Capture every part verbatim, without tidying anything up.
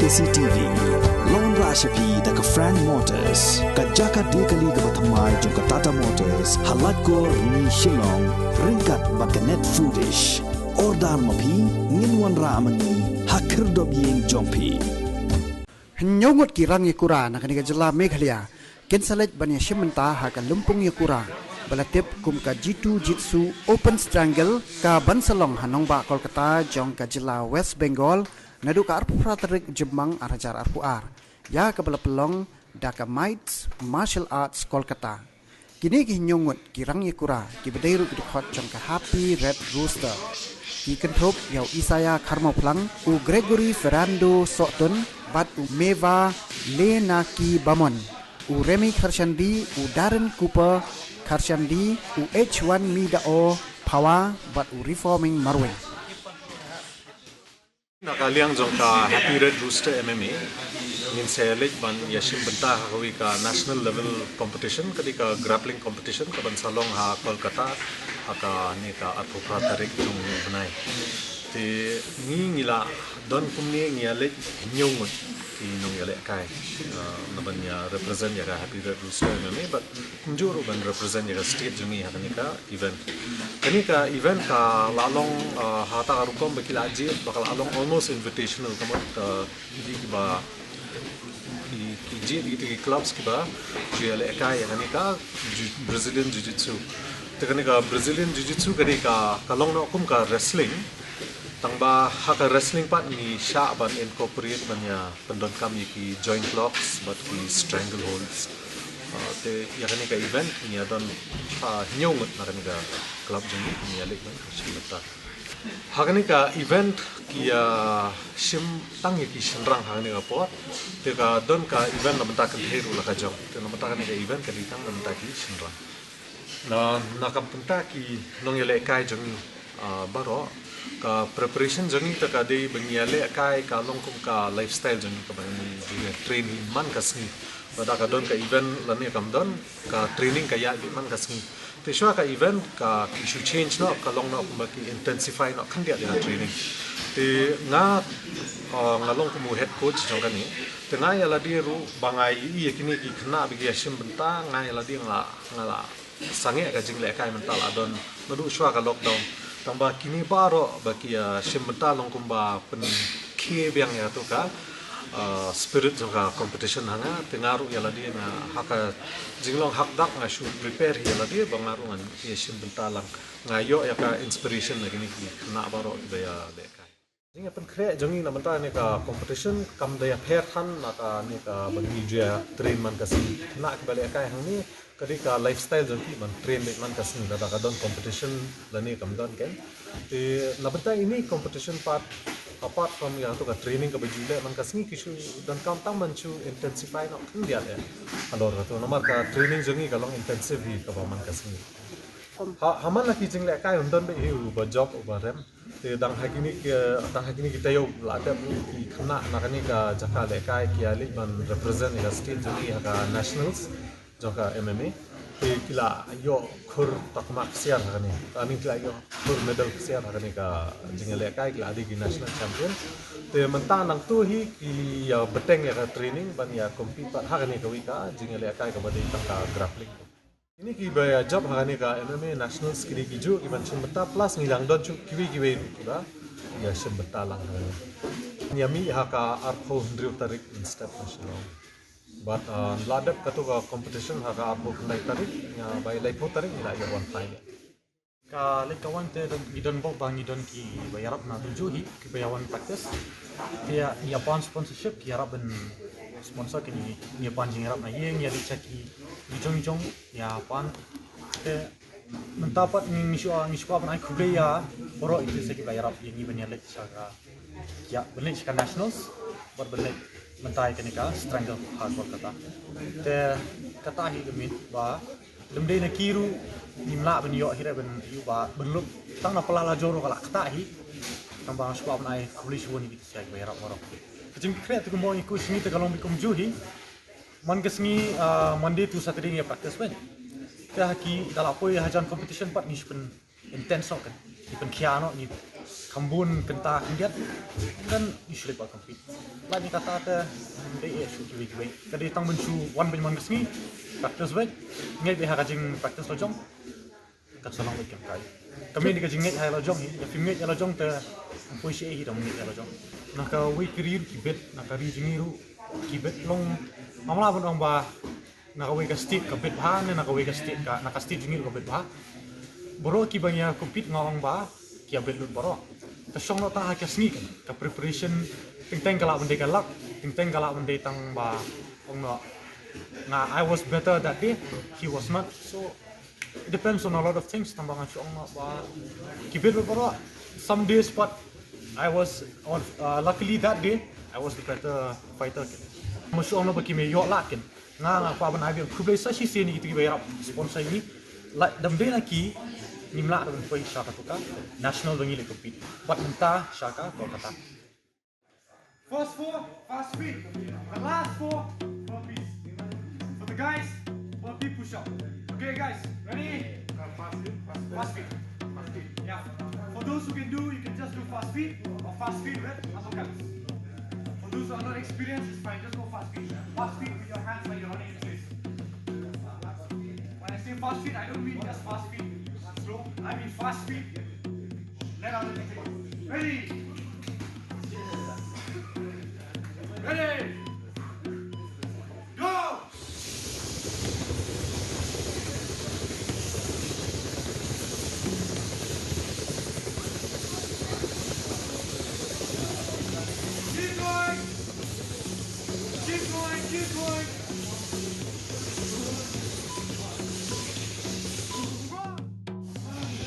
C T V. Long ra sha phi da ka Frank Motors, ka jaka de kali kaba thymmai jong ka Tata Motors ha Laitkor, Shillong, ryngkat bad ka Net Foodish. Order ma phi, ngin wanrah ma ngi ha khyrdop ïing jong phi. Hynñiew ngut ki rang ïakura na kane ka jylla Meghalaya kin sa leit ban ïashim bynta ha ka lympung ïakura ba la tip kum ka Jitu Jitsu Open Strangle, ka ban sa long ha nongbah Kolkata jong ka jylla West Bengal naduh ka arphew phra tarik Jymmang ar hajar arphew ar, ïa kaba la pynlong da ka Mites Martial Arts Kolkata. Kine ki hynñiew ngut ki rang ïakura kiba dei ruh ki dkhot jong ka Happy Red Rooster, ki kynthup ïa u Isaiah Kharmawphlang, u Gregory Fernando Sohtun bad u Meva Lenaki Bamon, u Remy Kharshandi, u Darren Cooper Kharshandi, u H one Midao Phawa bad u Reforming Marwei. Na ka liang jong ka Happy Red Rooster M M A, ngin sa leit ban ïashim bynta ha kawei ka national level competition, ka dei ka grappling competition ka ban sa long ha Kolkata ha kane ka arphew phra tarik jong u bnai. Te ngi ngi la don kumne, ngi ïaleit hynñiew ngut ki nongïalehkai, uh, na ban ïa represent ïa ka Happy Red Rooster M M A, but kumjuh ruh ban represent ïa ka state jong ngi ha kane ka event. Kane ka event ka la long, uh, ha kata ka rukom ba ki la jied ba ka la long almost invitational, ka mut, uh, ki dei kiba ki, ki jied ki, ki clubs kiba ju ïalehkai ïa kane ka ju-, Brazilian Jiu-Jitsu. Te kane ka Brazilian Jiu-Jitsu ka dei ka, ka long noh kum ka wrestling. Tangba ha ka wrestling pat ngi shah ban incorporate ban ïa pyndonkam ïa ki joint locks bad ki strangleholds. Uh, te ïa kane ka event ngi ïa don, uh, hynñiew ngut na kane ka club jong ngi, ngi ïa leit ban shim bynta. Ha kane ka event ki ïa shim tang ïa ki shynrang ha kane ka por. Te ka don ka event na bynta kynthei ruh la ka jong. Te na bynta kane ka event ka dei tang na bynta ki shynrang. Na, na ka bynta ki nongïalehkai jong ngi, ah, baroh, ka preparation jong ngi te ka dei ba ngi ïalehkai ka long kum ka lifestyle jong ngi kaba ngi ju ïa train hi man ka sngi. Lada ka don ka event lane kam don, ka training ka ïaid beit man ka sngi. Te shuwa ka event ka ki shu change noh, ka long noh kumba ki intensify noh khyndiat ïa ka training. Te nga, ah, nga long kum u head coach jong kane. Te nga ïa lade ruh ba nga ïohi ïa kine ki khynnah ba ki ïa shim bynta, nga ïa lade nga la, nga la sangeh ka jinglehkai mynta la don naduh shuwa ka lockdown. Tangba kine baroh ba ki ïa shim bynta long kumba pynkhie biang ïa kato ka, uh, spirit jong ka competition ha nga. Te nga ruh ïa lade nga ha ka jinglong hakdak nga shu prepare hi ïa lade ba nga ruh ngan ïa shim bynta lang. Nga ïoh ïa ka inspiration na kine ki khynnah baroh kiba ïalehkai. Jingïapynkhreh jong ngi na bynta kane ka competition kam da ïapher than na kane kaba ngi ju ïa train man ka sngi. Khynnah kiba lehkai hangne ka dei ka lifestyle jong ki ban train beit man ka sngi, lada ka don competition lane kam don ken. Te na bynta ine i competition pat, apart from ïa kato ka training kaba ju leh man ka sngi, ki shu donkam tang ban shu intensify noh khyndiat ïa halor kato. Namar ka training jong ngi ka long intensive hi kaba man ka sngi. Ha, ha man la ki jinglehkai ym don beit hi uba jop uba rem. Te dang ha kine ki, dang ha kine ki taïew la dep ki khynnah na kane ka jaka lehkai ki ïa leit ban represent ïa ka state jong ngi ha ka nationals jong ka M M A. Te ki la ïoh khur takma ksiar ha kane. Kane ki la ïoh khur medal ksiar ha kane ka jingïalehkai, ki la dei ki national champion. Te mynta nangta hi ki ïa bteng ïa ka training ban ïa compete pat ha kane kawei ka jingïalehkai kaba dei tang ka grappling. Kine kiba ïa jop ha kane ka M M A Nationals ki dei kijuh kiban shim bynta, plus ngi dang don shuh kiwei kiwei ruh kiba ïa shim bynta lang ha kane. Ngi ïa mih ha ka arphew hynriew tarik mynstep ha Shillong. Bad, ah, la dep kato ka competition ha ka arphew khyndai tarik, ïa bai laiphew tarik ngi la ïa wan final. Ka leit ka wan te don, ngi don bok ba ngi don kiba ïarap na dujok hi, kiba ïa wan practice. Te ïa, ïa pan sponsorship, ki ïarap ban sponsor, ki ngi, ngi ïa pan jingïarap na ïing, ïa leit sha ki, ki jong jong, ïa pan. Te mynta pat ngi, ngi shu, ngi shu kwah ban ai khublei ïa baroh ïa ki sa kiba ïarap ïa ngi ban ïa leit sha ka, ïa ban leit sha ka nationals, bad ban leit mynta ïa kane ka strangle ha Kolkata. Te kata hi ka mut ba lymdei na ki ruh ngim lah ban ïoh hi ruh ban ïoh ba ban lup tang na pla la jong ruh ka la ktah hi. Tang ba nga shu kwah ban ai khublei shibun ïa ki sa kiba ïarap baroh. Ka jingkhreh te kumba ngi khuh sha ngi te ka long beit kumjuh hi. Man ka sngi, ah, Monday to Saturday ngi ïa practice beit. Te ha ki da la poi hajan competition pat ngi shu pyn intense noh, ngi pynkhia noh, ngi Kam bun kynta khyndiat, then you should ba compete. Lait na kata te, dei eh shu kiwei kiwei. Ka dei tang ban shu wan ban wan ka sngi, practice wei, ngeit beit ha ka jing practice la jong. Ka sa long beit kam kai. Ka mih na ka jingngeit ha la jong hi, ïa phim ngeit ha la jong te, ym poi sha ei hi da ngeit ha la jong. Na kawei ka ri ruh ki bit, na ka ri jong ngi ruh ki bit long, ngam lah ban ong ba na kawei ka state ka bit bha, ne na kawei ka state ka, na ka state jong ngi ruh ka bit bha. Baroh kiba ngi ïa compete nga ong ba ki ïa bit lut baroh. Ka shong noh tang ha ka sngi kan, ka preparation, teng teng ka lah ban dei ka luck, teng teng ka lah ban dei tang ba ong noh nga, I was better that day, he was not. So it depends on a lot of things. Tang ba ngan shu ong noh ba ki bit lut baroh. Some days, but I was on, uh, luckily that day I was the better fighter. Ngan shu ong noh ba kim ïoh lad kan. Nga, nga kwah ban ai biang khublei sa shisien ïa kito kiba ïarap sponsor ïa ngi. Lada ym dei na ki, ngim lah ban poi sha katu ka national ba ngi leh compete. Bad mynta sha ka Kolkata. First four, fast feet. The last four, burpees. For the guys, burpee push up. Okay, guys, ready? Uh, fast feet, fast feet. Fast feet. Fast feet. Yeah. For those who can do, you can just do fast feet or fast feet with uppercuts. For those who are not experienced, it's fine. Just go fast feet. Fast feet with your hands like you're running in place. When I say fast feet, I don't mean just fast feet. Slow. I mean fast feet. Let out everything. Ready? Ready? Go! Keep going! Keep going, keep going!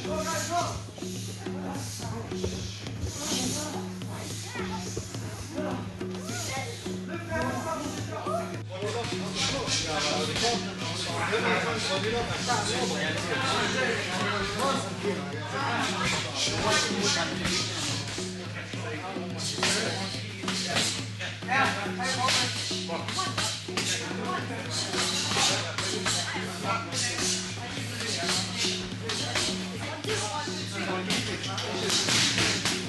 Go, guys, go!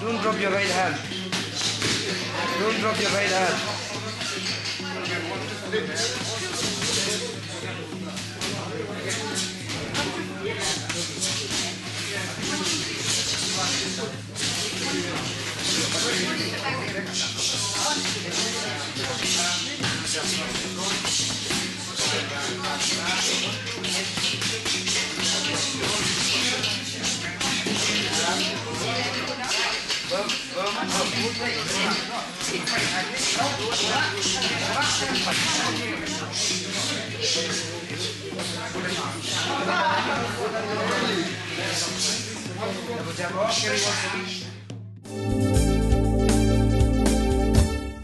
Don't drop your right hand. Don't drop your right hand.